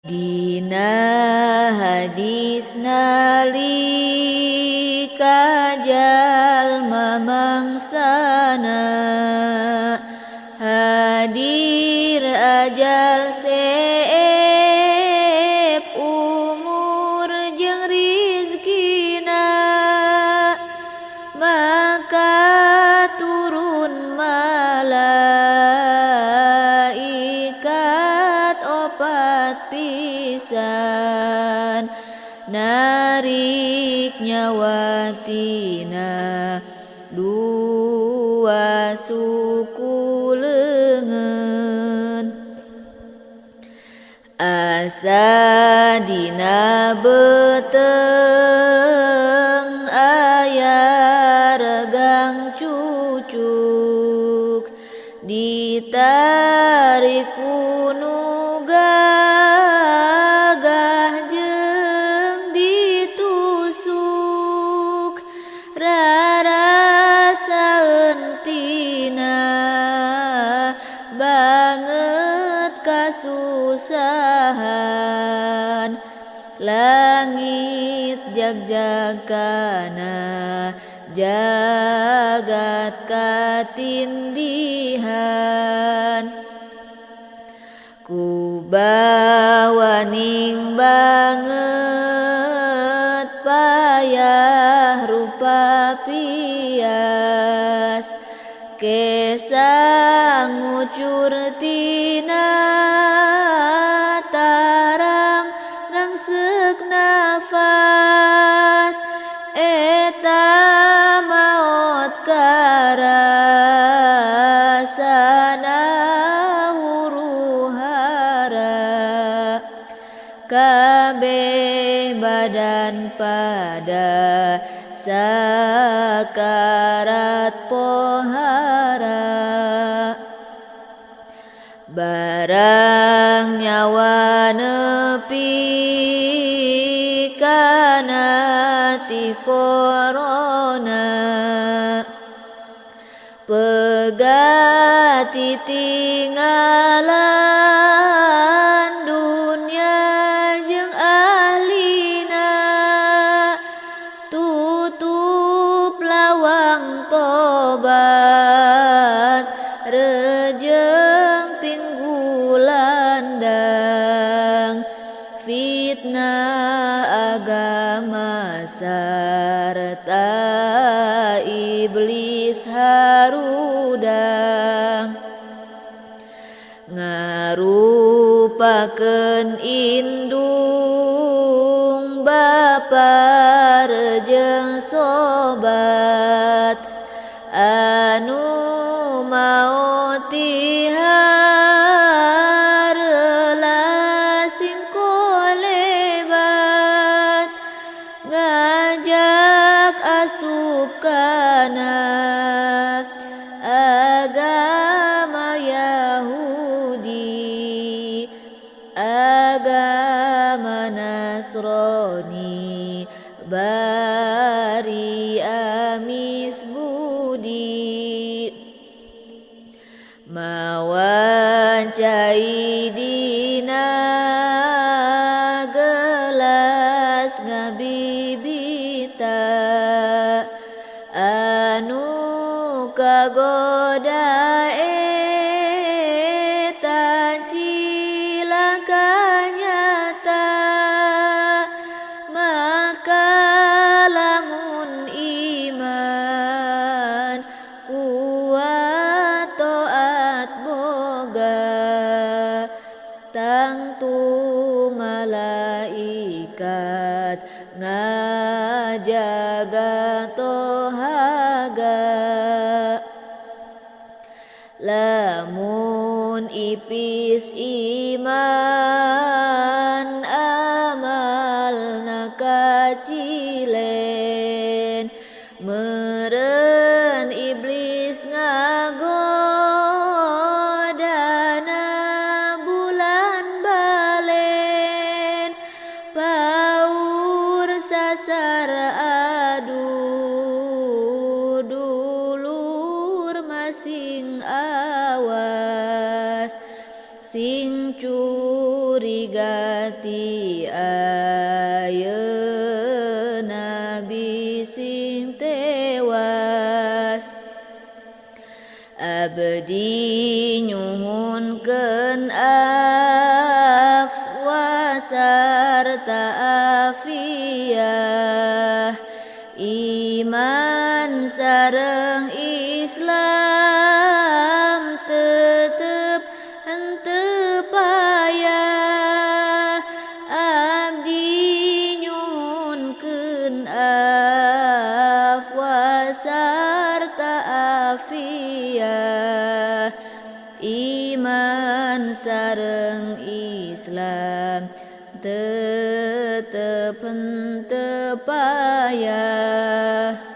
Dina hadis nalika jalma mangsana hadir ajal seep umur jeung rizkina maka turun malaikat opat pisan narik nyawa tina dua suku leungeun asa dina beuteung aya regang cucuk ditarik ku nu gagah jeung ditusuk rarasaeun tina banget kasusahan langit jagjakana jagat katindihan ku bawaning banget payah rupa pias kesang ngucur tina tarang ngangseuk nafas eta maot karasana huru hara kabeh badan pada sakarat pohara barang nyawa nepi kana ti korona pegat tinggalan dunya jeung ahlina tutup lawang tobat rejeng tinggulandang fitnah agama sarta iblis harudang ngarupakeun indung bapa jeung sobat anu maot tihareula sing kolebat ngajak asup kana agama Yahudi agama Nasrani bari amis budi mawan cai dina gelas ngabibita anu kagoda eta cilaka nyata maka lamun iman kuat taat boga tangtu malaikat ngajaga tohaga lamun ipis iman amalna kacilen meureun iblis ngagodana bulan balen paur sasar adu dulur masing awas sing curiga ti ayeuna bising tewas. Abdi nyuhunkeun afwa sarta afiah, iman sareng Islam tetep henteu payah. Abdi nyuhunkeun afwa sarta afiah, iman sareng Islam tetep henteu payah.